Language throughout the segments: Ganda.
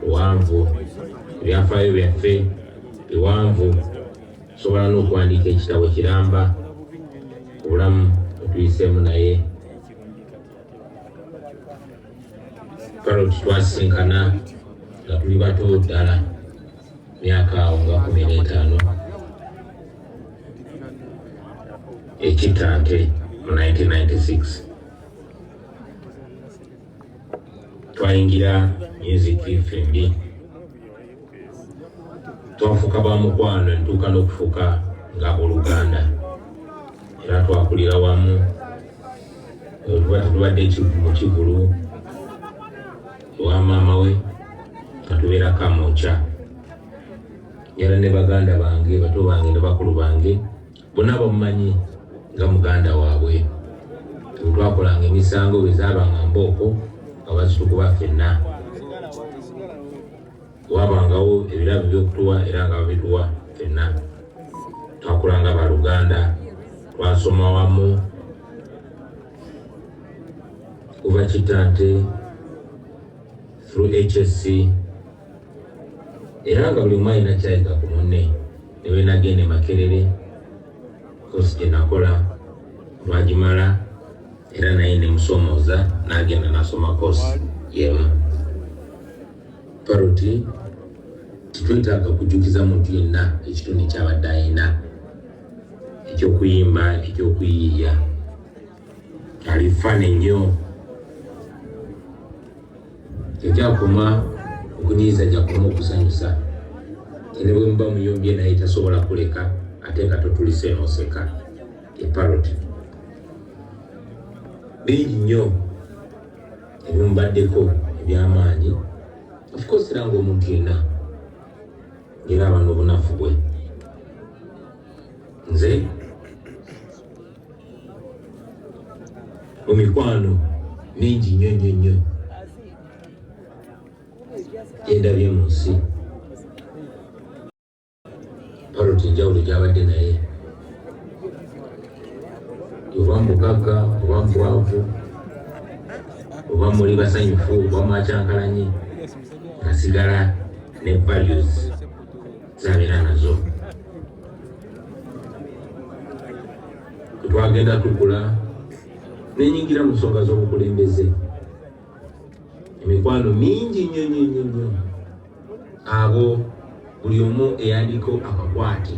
Luwanvu, ebyafaayo byaffe biwanvu, sobola n'okuwandiika ekitabo kiramba obulamu bwetuyiseemu. Naye Parrot twasinkana nga tuli bato ddala, myaka awo nga 15, ekitante mu 1996 twayingira music fembi, twafuuka ba mukwano, ntuuka n'okufuuka nga oluganda, era twakulira wamu. Tuba tetubadde mu kivulu ewa maama we nga tubeera Kamwokya, era ne baganda bange, bato bange ne bakulu bange bonna bamumanyi nga muganda waabwe. Twakolanga emisango, bwe zaabanga mbooko nga bazitukuba ffenna, wabangawo ebirabo ebyokutuwa era nga babituwa ffenna. Twakulanga baluganda, twasoma wamu kuva Kitante through HSC, era nga buli omu alina kyayiga ku munne. Ne bwe nagenda e Makerere, course gye nakola lwagimala, era naye nemusomooza n'agenda n'asoma course yemu. Parrot tetwetaaga kujjukiza muntu yenna ekitone kyabadde ayina ekyokuyimba, ekyokuyiiya. Ali funny nnyo, ekyakoma okunyiiza gyakoma okusanyusa. Ne bwe muba muyombye naye tasobola kuleka ate nga totulise n'oseka. E Parrot bingi nnyo ebimubaddeko ebyamaanyi. Of course, era ngaomuntu yenna era aba n'obunafu bwe. Nze mu mikwano mingi nnyo nnyo nnyo gyendabye mu nsi, Parrot enjawulo gyabadde naye, oba mugagga oba mubwavu, oba muli basanyufu oba mwakyankalanye, asigala ne values zabeera nazo. Twagenda tukula, nenyingira mu nsonga z'obukulembeze, emikwano mingi nnyo nnyo nnyo nnyo. Abo buli omu eyandiko akakwate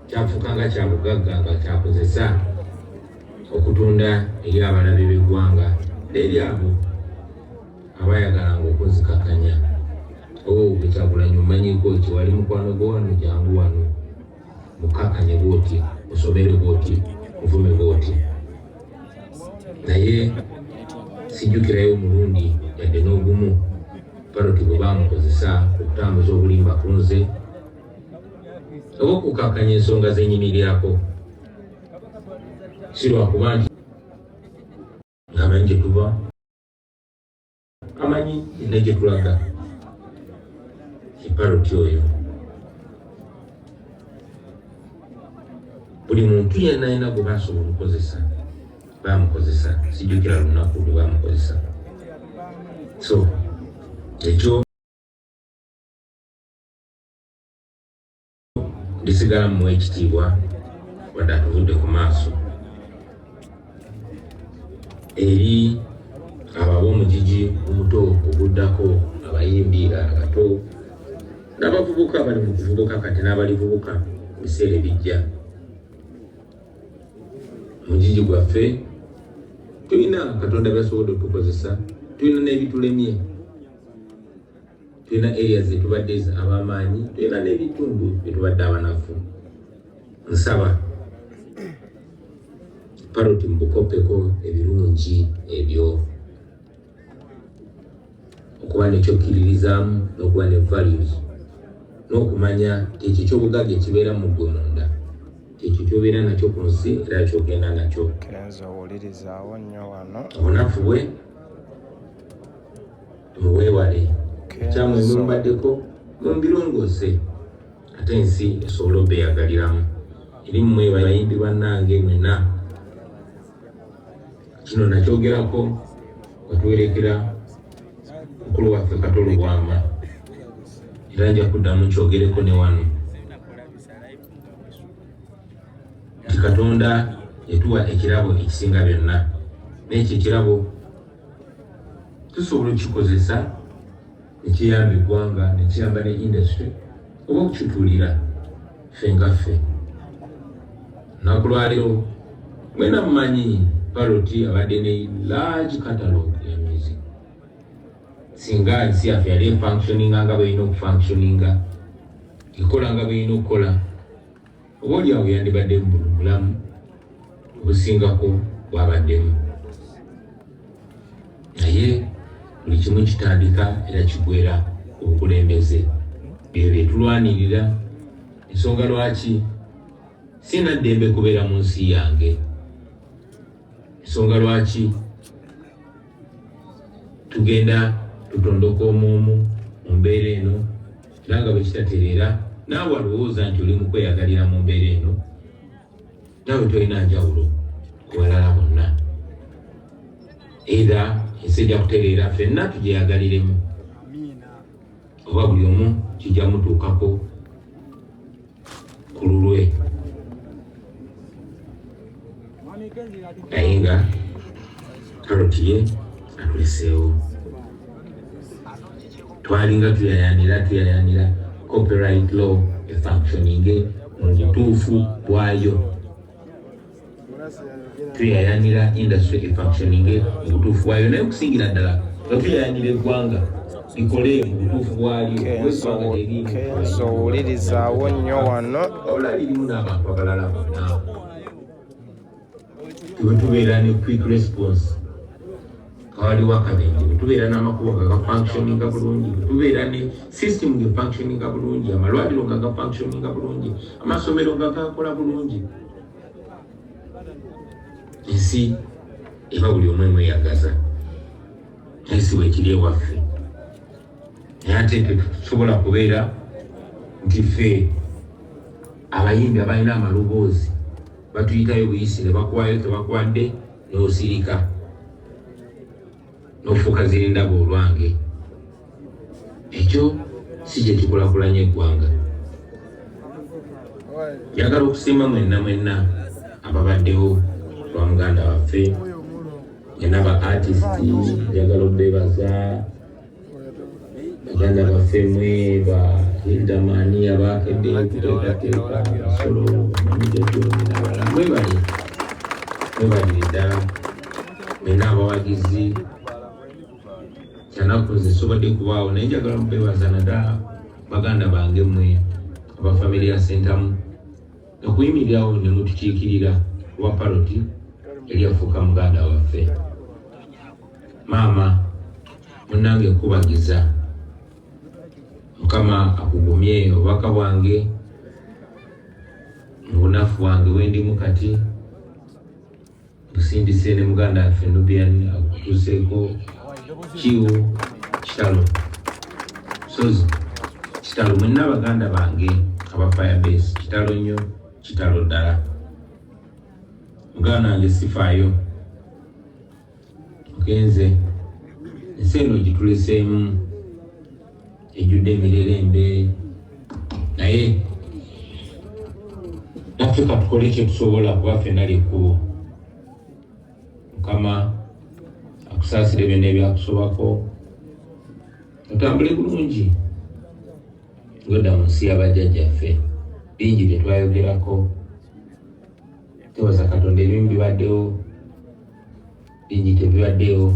kyafuuka nga kya bugagga nga kyakozesa okutunda eri abalabe b'eggwanga n'eri abo abayagalanga okunzikakanya. O gwe Kyagulanyi omanyiko ki? Wali mukwano gwo wano, jangu wano mukakanye bwoti, musomere bwoti, muvume bwoti. Naye sijjukirayo omulundi yadde n'ogumu Parrot bwe bamukozesa okutambuza obulimba ku nze oba okukakanya ensonga zenyimirirako. Si lwakuba nti ng'amanyi gye tuva, amanyi ne gye tulaga. E Parrot oyo buli muntu yenna alina gwe basobola okukozesa bamukozesa, sijjukira lunaku lwe bamukozesa. So ekyo ndisigala mumuwa ekitiibwa wadde atuvudde ku maaso. Eri abo ab'omugigi omuto oguddako, abayimbi abato n'abavubuka abali mu kuvubuka kati n'abalivubuka mu biseera ebijja, omugigi gwaffe tulina Katonda byasobodde otukozesa, tulina n'ebitulemye, tulina areas zetubadde ab'amaanyi, tulina n'ebitundu byetubadde abanafu. Nsaba Parrot mubukoppeko ebirungi ebyo, okuba nekyokkiririzaamu n'okuba ne values n'okumanya nti ekyo ekyobugagga ekibeera mu ggwe munda, ekyo kyobeera nakyo ku nsi era kyogenda nakyo. Kenzo, owulirizaawo nnyo wano. Obunafu bwe muweewale, kyamwe Kenzo. Mumbaddeko mumbirongose ate ensi esobole obeeyagaliramu. Eri mmwe bayimbi bannange mwenna, kino nakyogerako nga tuwerekera mukulu waffe Kato Lubwama. Era nja kuddamu nkyogereko ne wano nti Katonda yatuwa ekirabo ekisinga byonna, n'ekyo ekirabo tusobola okukikozesa nekiyamba eggwanga, nekiyamba ne industry, oba okukituulira ffe nga ffe. Lunaku lwaleero mwena mumanyi Parrot abadde ne large catalog ya music. Singa ensi yaffe yali efunctioninga nga bwerina okufunctioninga, ekola nga bwerina okukola, oba oliawo yandibadde mu bulamu obusingako bwabaddemu. Naye buli kimu kitandika era kigwera ku bukulembeze. Ebyo bye tulwanirira, ensonga lwaki sina ddembe kubeera mu nsi yange, ensonga lwaki tugenda tutondoka omwomu mu mbeera eno, era nga bwe kitatereera naawe alowooza nti oli mu kweyagalira mu mbeera eno, naawe tolina njawulo ku balala bonna. Era ensi ejja kutereera ffenna tugyeyagaliremu, oba buli omu kijja mutuukako ku lulwe. Naye nga Parrot ye atuleseewo, twalinga tuyayanira copyright law efunctioninge mu butuufu bwayo, tuyayanira industry efunctioninge mu butuufu bwayo, naye okusingira ddala nga tuyayanira eggwanga likole mu butuufu bwalyo. Kenzo owulirizaawo nnyo wano. Wabula lirimu n'abantu abalala bonna. Bwe tubeera ne quick response kawaliwo akabenje, bwe tubeera n'amakubo nga gafunctioninga bulungi, bwe tubeera ne system nga efunctioninga bulungi, amalwaliro nga gafunctioninga bulungi, amasomero nga gakola bulungi, ensi eba buli omu emweyagaza. Naye si bwekiri ewaffe. Naye ate tetusobola kubeera nti ffe abayimbi abalina amaloboozi batuyitayo buyisi ne bakuwayo tebakuwadde n'osirika n'ofuuka zirindaba olwange. Ekyo si kye kikulakulanya eggwanga. Njagala okusiima mwenna mwenna ababaddewo lwa muganda waffe, mwenna ba artist. Njagala okubeebaza baganda baffe mwe ba Hildamani abakedde okuteekateeka Solo Manager John n'abalala. Mwebale, mwebalire ddala mwenna abawagizi. Kyanaku nze sobadde kubaawo, naye njagala mubeebaza naddala baganda bange mmwe aba famire ya Sentamu okuyimirirawo ne mutukiikirira kuba Parrot yali yafuuka muganda waffe. Maama munnange, nkubagiza, Mukama akugumye. Obubaka bwange mu bunafu bwange bwendimu kati busindise ne muganda waffe Nubian akutuuseeko. Kiwu kitalo, sozi kitalo, mwenna baganda bange aba Firebase, kitalo nnyo, kitalo ddala. Muganda wange sifaayo, ogenze, ensi eno gituleseemu ejjudde emirerembe, naye naffe katukole kyetusobola kuba ffenna lyekkubo. Mukama akusaasire byonna ebyakusobako, otambule bulungi ng'odda mu nsi y'abajjajjaffe. Bingi bye twayogerako, tebaza Katonda ebimu bibaddewo, bingi tebibaddewo,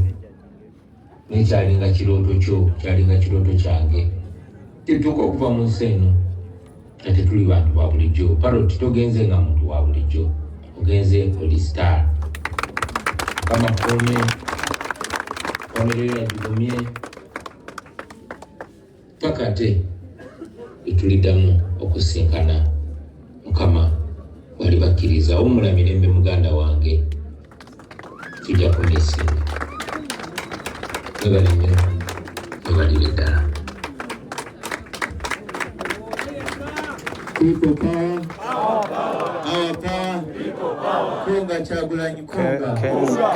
naye kyalinga kirooto kyo, kyalinga kirooto kyange tetuuka okuva mu nsi eno nga tetuli bantu ba bulijjo. Parrot, togenze nga muntu wa bulijjo, ogenze oli star. Mukama kuume, famire yo yagigumye paka ate etuliddamu okusinkana. Mukama wali bakkiriza, wumula mirembe muganda wange, tujja kumisinga. Mwebale nnyo, mwebalire ddala. People power. Our power. Konga Kyagulanyi Konga.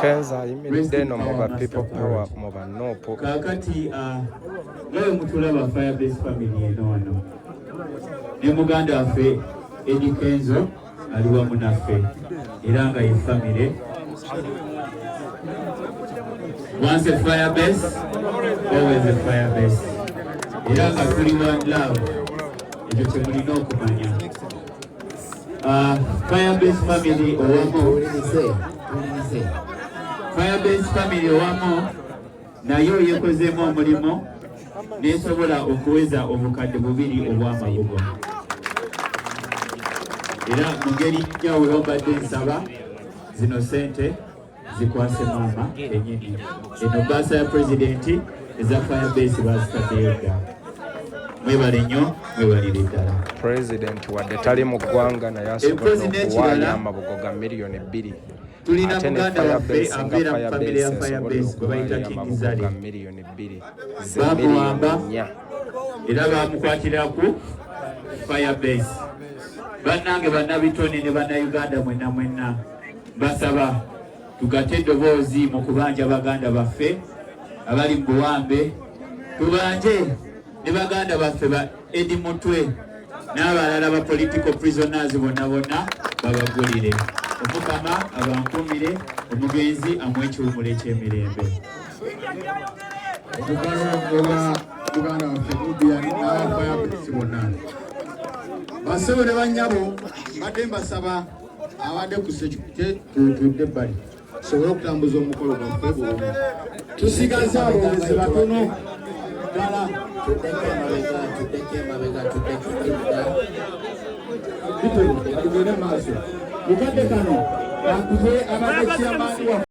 Kenzo ayimiridde eno mu ba People Power mu ba NUP. Kaakati nga bwe mutulaba, Firebase family eno wano ne muganda waffe Eddy Kenzo ali wamu naffe, era nga ye family. Once a Firebase, always a Firebase, era nga tuli one love. Ekyo kyemulina okumanya. Firebase family owamu, Firebase family owamu nayo yekozeemu omulimu nesobola okuweza 2000 obw'amabugo, era mu ngeri njawulo mbadde nsaba zino sente zikwase maama kenyini. Eno baasa ya pulezidenti, eza Firebase bazitaddeyo dda. Mwebale nnyo, mwebalire ddala. Pulezidenti wadde tali mu ggwanga, naye asobodde Empozi n'ekirala, okuwaayo amabugo ga 2 miliyoni. tulina Ate ne muganda waffe Firebase nga abeera mu famire ya Firebase esobodde Firebase gwe bayita okuwaayo King amabugo Zale. ga 2 miliyoni, ze Bamuwamba miliyoni 4. era bamukwatira ku Firebase. Bannange bannabitone ne bannayuganda mwenna mwenna, mbasaba tugate eddoboozi mu kubanja baganda baffe abali mu buwambe, tubanje ne baganda baffe ba Eddie Mutwe n'abalala ba political prisoners bonna bonna, babagulire. Omukama abankumire, omugenzi amuwe ekiwumulo eky'emirembe. Omugalo owa muganda waffe Nubian n'aba Firebase bonna. Bassebo ne bannyabo, mbadde mbasaba abadde ku security tutudde ebbali tusobole okutambuza omukolo gwaffe bulungi. Tusigaze aboogezi batono ddala. Tuddeko emabega, tuddeko emabega, tuddeko edda. Bitone, tugende maaso. Mukadde kano akuze abadde chairman wa